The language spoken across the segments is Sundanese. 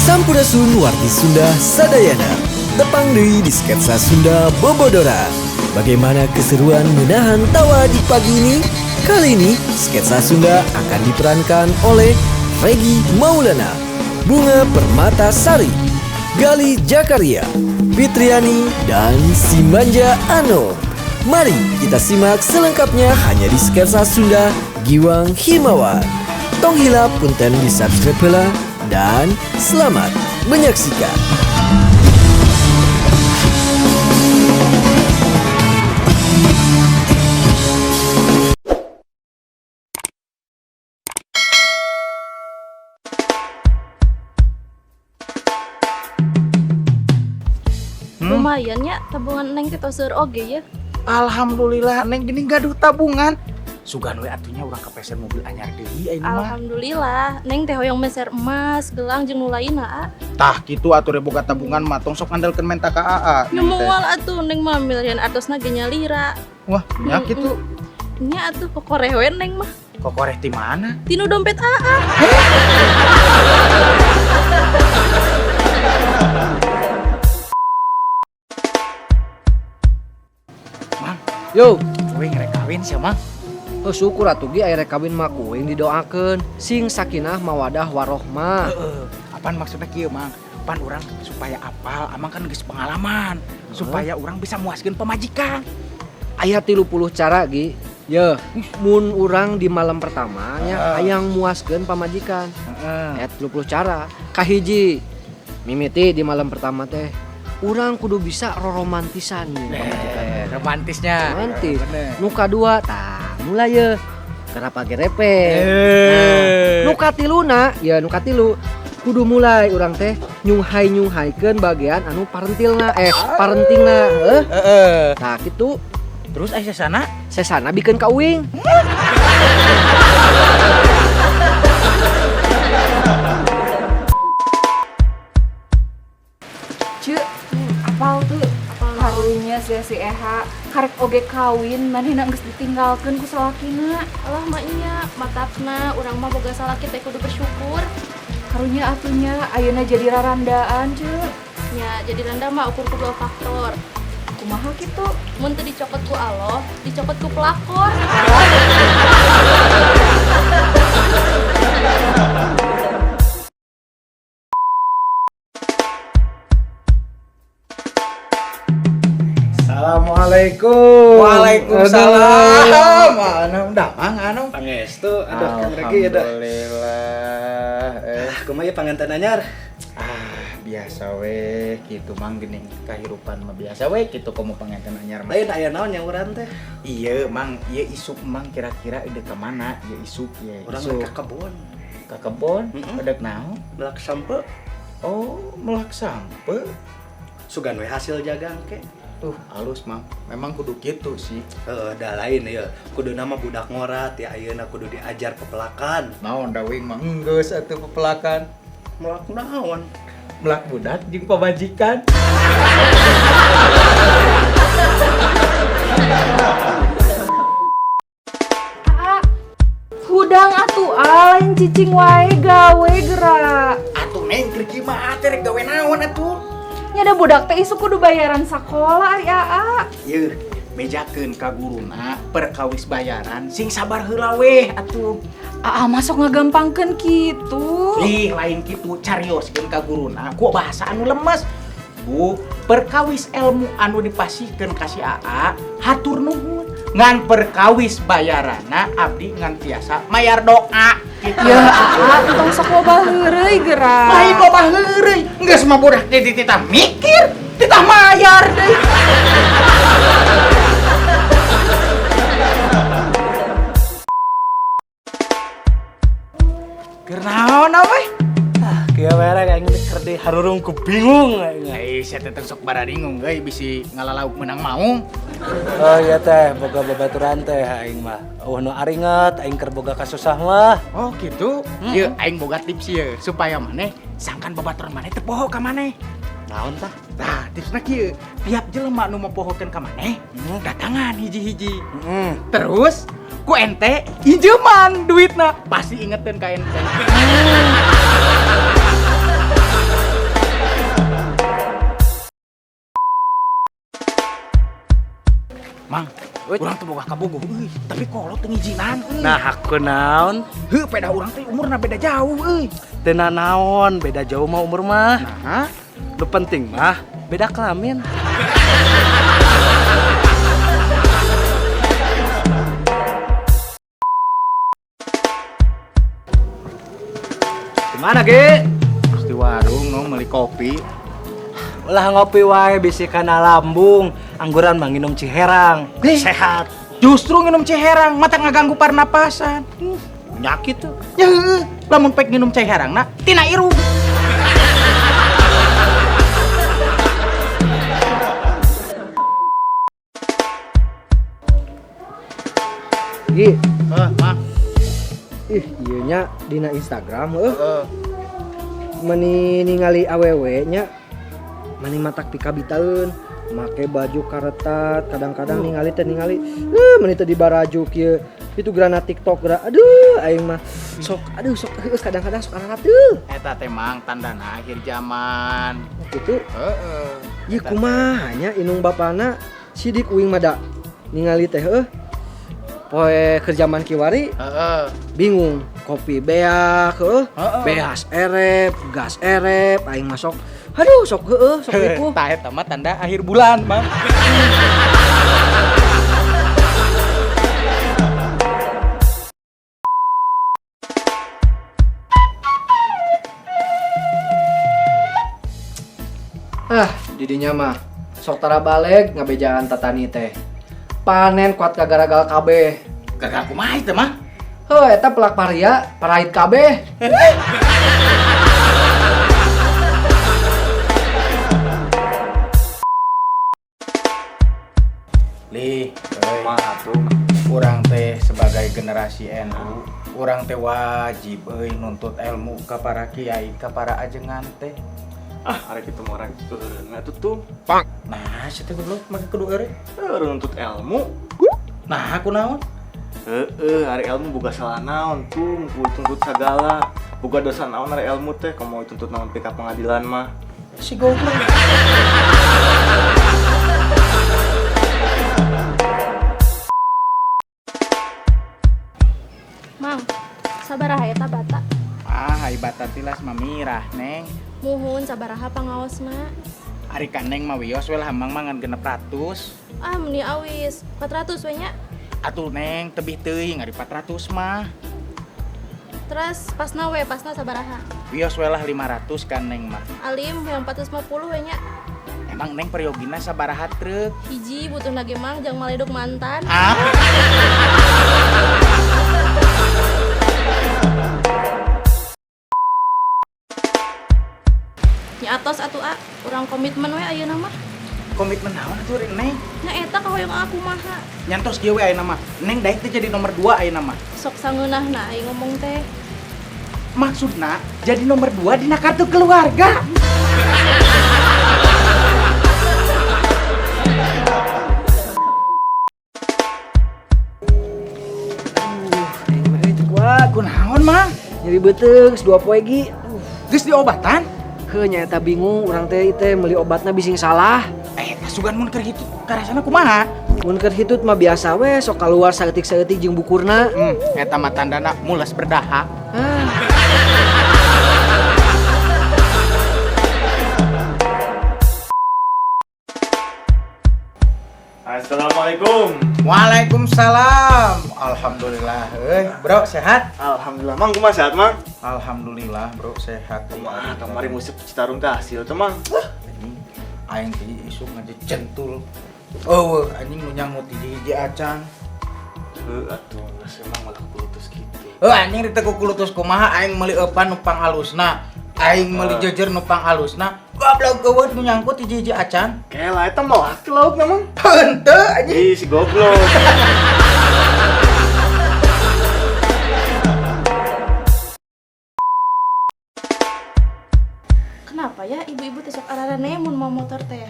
Sampurasun wargi Sunda sadayana. Tepang deui di Sketsa Sunda Bobodoran. Bagaimana keseruan menahan tawa di pagi ini? Kali ini Sketsa Sunda akan diperankan oleh Regi Maulana, Bunga Permata Sari, Gali Jakaria, Fitriani, dan Simanja Ano. Mari kita simak selengkapnya hanya di Sketsa Sunda Giwang Himawan. Tong hilap punten di subscribe heula dan selamat menyaksikan. Lumayan ya tabungan Neng teh tos seueur oge ya. Alhamdulillah, Neng, gini gaduh tabungan. Sugan we atuh nya urang kapeser mobil anyar deui ayeuna mah. Alhamdulillah, Neng teh hoyong meser emas, gelang jeung nu lainna, A. Tah kitu atuh boga tabungan mah, tong sok ngandalkeun menta ka AA. Nu moal atuh Neng mah milihan artosna ge nyalira. Wah, nya kitu. Nya atuh kokoreh we Neng mah. Kokoreh ti mana? Tinu dompet AA. Mang, Yo, kowe ngerek kawin sia, Mang. Oh, syukur atuh ge aya rek kawin mah kuing didoakeun sing sakinah mawadah warohmah. Heeh. Apaan maksudnya kieu, Mang? Pan urang supaya apal, Amang kan geus pengalaman, supaya urang bisa muaskeun pamajikan. Aya 30 cara gi. Ye, mun urang di malam pertama nya hayang muaskeun pamajikan. Heeh. Aya 30 cara. Kahiji, mimiti di malam pertama teh urang kudu bisa roromantisan nih pamajikan. Eh, romantisnya. Romantis. Bener. Nu kadua tah mulai ye kerapa gerepe. Eh. Nu katiluna, ya nu katilu kudu mulai urang teh nyunghai-nyunghaikeun bagian anu parentilna, parentingna, heuh. Heeh. Nah, kitu. Terus aya sesana? Sesana bikeun ka uing. Ceu, apal tuh? Apal naon? Karunya sia si Eha karek oge kawin manehna geus ditinggalkeun ku salakina. Alah mah nya, matakna urang mah boga salaki teh kudu bersyukur. Karunya atuh nya ayeuna jadi rarandaan, Ceu. Nya jadi randa mah ukur ku dua faktor. Kumaha kitu? Mun teu dicokot ku Allah, dicokot ku pelakor. Assalamualaikum. Waalaikumsalam. Anu damang anu. Pangestu, aduh Kang Regi ya dah. Alhamdulillah. Kumaha ieu panganten anyar? Ah, biasa we kitu Mang, geuning kahirupan mah biasa we kitu komo panganten anyar mah. Lain aya naon yang urang teh? Iya, Mang, ieu isuk Mang kira-kira ide ka mana? Ieu isuk ye. Urang Isuk rek ka kebon. Ka kebon, Mm-mm. edek naon? Melak sampe. Oh, melak sampe. Sugan we hasil jagang ke. Halus, Mang. Memang kudu kitu sih. Heeh, da lain ieu. Kudu nama budak ngorat ya ayeuna kudu diajar pepelakan. Naon da wing mah enggeus atuh pepelakan. Melak naon? Melak budak jeung pamajikan. Aa, hudang atuh lain cicing wae gawe gerak. Atuh Neng keur kieu mah teh rek gawe naon atuh? Nya da budak teh isuk kudu bayaran sakola ari Aa. Yeuh, bejakeun ka guruna perkawis bayaran sing sabar heula weh atuh. Aa masuk ngagampangkeun kitu. Ih, lain kitu carioskeun ka guruna ku bahasa anu lemes. Bu, perkawis ilmu anu dipasihkeun ka si Aa, hatur nuhun. Ngan perkawis bayaranna abdi ngan tiasa mayar doa kitu. Ya Aa, entong sok loba heureuy gerak. Lain loba heureuy, geus mah budak teh dititah mikir, titah mayar deui. Keur naon we? Ah, kieu we rek aing teh keur di harurung ku bingung aing. Eh, sia teh sok bararingung euy bisi ngalalauk menang maung. Oh iya teh, boga babaturan teh aing mah. Eueuh nu aringet aing keur boga kasusah mah. Oh gitu. Ieu aing boga tips ieu supaya maneh sangkan babaturan maneh teu poho ka maneh. Naon tah? Tah, tipsna kieu, tiap jelema nu mopohokeun ka maneh, datangan hiji-hiji. Heeh. Terus ku ente injeman duitna, pasti ingetin ka ente. Urang teh boga kabogoh euy, tapi kolot teu ngijinan euy. Nah, aku naon? Heuh, peda urang teh umurna beda jauh euy. Teu naon, beda jauh mah umur mah. Nah, Nu penting mah beda kelamin. Gimana, Ge? Terus di warung no meuli kopi. Ulah ngopi wae bisi kana lambung, angguran mah nginum Ciherang. Sehat. Justru nginum Ciherang mata ngaganggu parnapasan. Penyakit tuh. Ya heueuh, lamun pek nginum Ciherang na tina irung. Gi, Heuh, mah. Ih, ieu nya dina Instagram heuh. Heeh. Meni ningali awewe nya mani matak pikabitaeun, make baju karetat, kadang-kadang ningali teh ningali, meni teh dibaraju kieu. Itu gerana TikTok geura. Aduh, aing mah sok aduh sok heueuh kadang-kadang sok ararateul. Eta teh mang tandana akhir zaman. Gitu. Heeh. Ieu kumaha nya indung bapana sidik uing mah da ningali teh heuh. Poe keur zaman kiwari Heeh. bingung kopi beak heuh, Heeh. beas erep, gas erep, aing mah sok aduh sok heueuh sok ripuh. Tah eta mah tanda akhir bulan, Mang. Ah, didinya mah sok tara baleg ngabejaan tatani teh. Panen kuat kagaragal kabeh. Gagal kumaha itu mah? Heuh, eta pelak paria parait kabeh. Lih, euy. Mah atuh. Urang teh sebagai generasi NU, urang teh wajib euy nuntut ilmu ka para kiai, ka para ajengan teh. Ah, arek itu mah orang eureun atuh tuh. Nah, si teh goblok make kudu eureun. Eureun nuntut ilmu. Nah, aku naon? Heeh, arek ilmu boga salah naon tuh, kudu tuntut sagala. Boga dosa naon arek ilmu teh, kamu tuntut naon pika pengadilan mah. Si goblok. Mang, sabaraha eta bata? Ah, ai bata tilas mah mirah, Neng. Muhun sabaraha pangaosna? Ari ka Neng mah wios we lah mang mangan 600. Ah, meni awis 400 we nya. Atuh Neng, tebih teuing ari 400 mah. Terus pasna we, pasna sabaraha? Wios we lah 500 kan Neng mah. Alim yang 450 we nya. Emang Neng peryogina sabaraha truk? Hiji butuh lagi mang jang maledog mantan. Ah. Nya atos atuh a, urang komitmen we ayeuna mah. Komitmen naon atuh Neng? Nya eta kahoyong aku maha. Nyantos kieu we ayeuna mah. Neng daek teh jadi nomor 2 ayeuna mah. Sok sangeunahna aing ngomong teh. Maksudna jadi nomor 2 dina kartu keluarga. Aing mah euy teu kuat. Kunaon mah? Nyeri beuteung geus 2 poe gi. Geus diobatan? Heuh nya eta bingung urang teh teh meuli obatna bising salah. Sugan mun keur hitut karasana kumaha? Mun keur hitut mah biasa we sok kaluar saeutik-saeutik jeung bukurna. Eta mah tandana mules berdahak. Ah. Assalamualaikum. Waalaikumsalam. Alhamdulillah. Bro, sehat? Alhamdulillah, Mang, kumaha sehat, Mang? Alhamdulillah, bro, sehat. Kumaha kamari musik Citarum teh hasil teh, Mang. Anjing, aing teh isuk ngajecentul. Eueuh, anjing nu nyangut hiji-hiji acan. Heuh atuh, geus emang malah kulutus kitu. Heuh, anjing diteu kulutus kumaha aing meuli eupan nu panghalusna. Aing meuli jejer nu panghalusna. Goblok eueuh nu nyangkut hiji-hiji acan. Kela eta melak ti laukna, Mang. Henteu anjing. Ih, si goblok. Kenapa ya ibu-ibu teh sok ararane mun mau motor teh?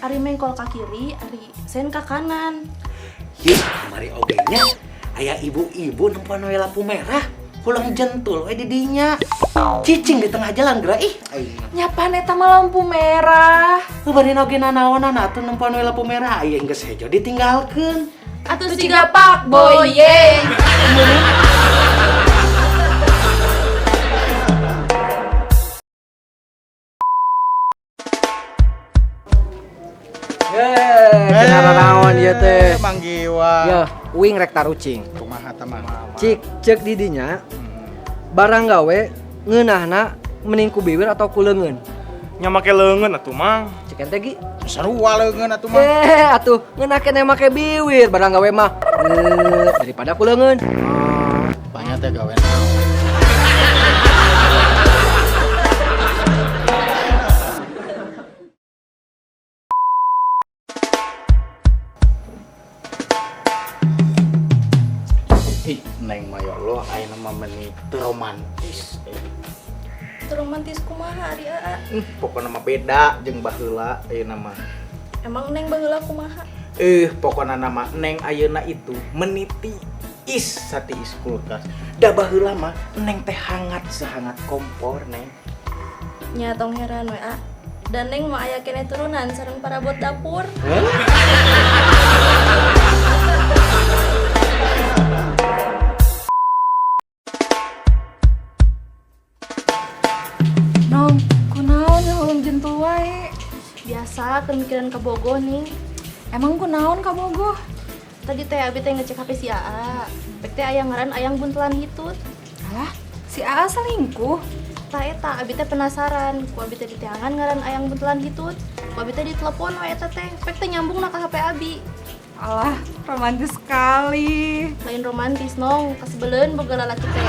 Ari mengkol ka kiri, ari sen ka kanan. Ih, kamari oge nya aya ibu-ibu nempoan we lampu merah, pulang jentul we di dinya. Cicing di tengah jalan geura ih. Nyapan eta mah lampu merah. Heuh bari oge nanaonan atuh nempoan we lampu merah aya geus hejo ditinggalkeun. Atuh siga Pak Boy ye. Yeay, kenapa naon ieu teh? Mang Giwa. Ya, uing rek tarucing. Kumaha tah mah? Cik, cek didinya. Barang gawe ngeunahna mending ku biwir atau ku leungeun? Nya make leungeun atuh, Mang. Cek ente gi. Sarua leungeun atuh mah. Eh, atuh ngeunah keneh make biwir barang gawe mah. Eh, daripada ku leungeun. Banyak teh gawe naon. Ih, Neng mah ya Allah, ayeuna mah meni teu romantis. Teu romantis kumaha ari Aa? Pokona mah beda jeung baheula ayeuna mah. Emang Neng baheula kumaha? Pokona nama Neng ayeuna itu meni tiis satiis kulkas. Da baheula mah Neng teh hangat sehangat kompor, Neng. Nya tong heran we, A. Dan Neng mah aya keneh turunan sareng parabot dapur. Nong, kunaon ngahuleng jentul wae? Biasa keur mikiran ka bogoh nih. Emang kunaon ka bogoh? Tadi teh abi teh ngecek HP si Aa. Pek teh aya ngaran ayang buntelan hitut. Alah, si Aa selingkuh. Tah eta abi teh penasaran, ku abi teh diteangan ngaran ayang buntelan hitut. Ku abi teh ditelepon we eta teh. Pek teh nyambung na ka HP abi. Alah, romantis sekali. Lain romantis nong, kasebeleun boga lalaki teh.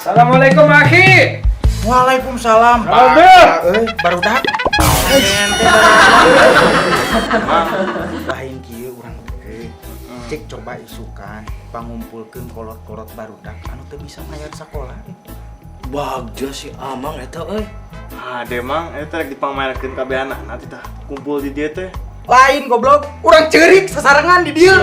Assalamualaikum akhi. Waalaikumsalam. Kabar? Euy, barudak. Lain kieu urang teh. Cek coba isukan pangumpulkeun kolot-kolot barudak anu teu bisa mayar sakola. Bagja si Amang eta euy. Ah, de Mang, eta rek dipangmayarkeun kabeh anak nanti tah kumpul di dieu teh. Lain goblok, urang ceurik sasarengan di dieu.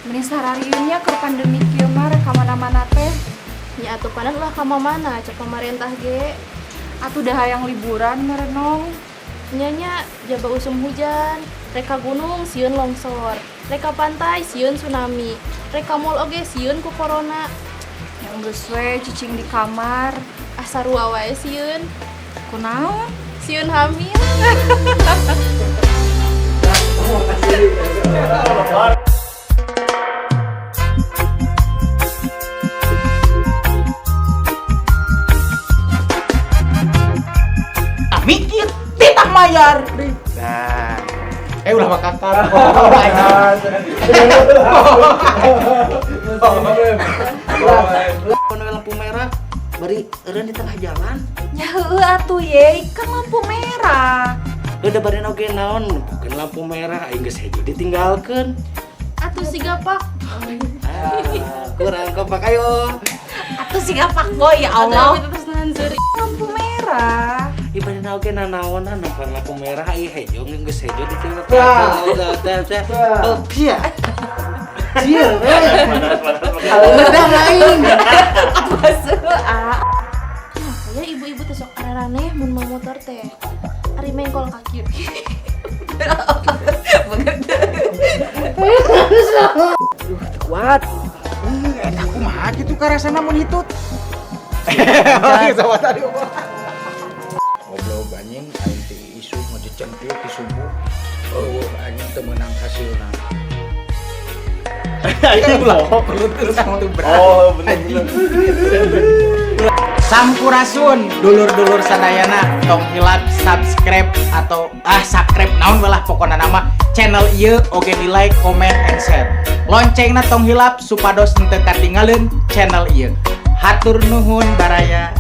Meni sararieun nya keur pandemi kieu mah rek ka mana-mana teh. Nya atuh panan ulah ka mana cek pamarentah ge. Atuh dah hayang liburan merenong. Nya nya jaba usum hujan, rek ka gunung sieun longsor, rek ka pantai sieun tsunami, rek ka mall oge sieun ku corona. Yang geus we cicing di kamar. Ah sarua wae sieun. Kunaon? Sieun hamil. Ah, mikir titah mayar. Nah. Ulah makakar. Kono lampu merah bari eureun di tengah jalan. Nya heueuh atuh ye, kan lampu merah. Udah bari oge naon, bukan lampu merah aing geus hejo ditinggalkeun. Atuh siga Pak. Ah, kurang kompak ayo. Atuh siga Pak Boy ya Allah. Atuh terus nahan seuri. Lampu merah. Ibadah oge nanaonan nempoan lampu merah ieu hejo geus hejo ditinggalkeun. Oh, pia. Cia, eh. Udah lain. Apa sih, ah? Kenapa ya ibu-ibu teh sok araraneh mun mau motor teh? Ari mengkol ka kiri. Kuat. Eta kumaha kitu karasana mun hitut. Sama tadi. Goblok anjing aing teh isu ngejecengkil ti subuh. Eueuh anjing teu meunang hasilna. Oh, bener bener. Sampurasun dulur-dulur sadayana tong hilap subscribe atau subscribe naon lah pokona nama channel ieu oge di like, comment, and share. Loncengna tong hilap supados henteu katinggalin channel ieu. Hatur nuhun baraya.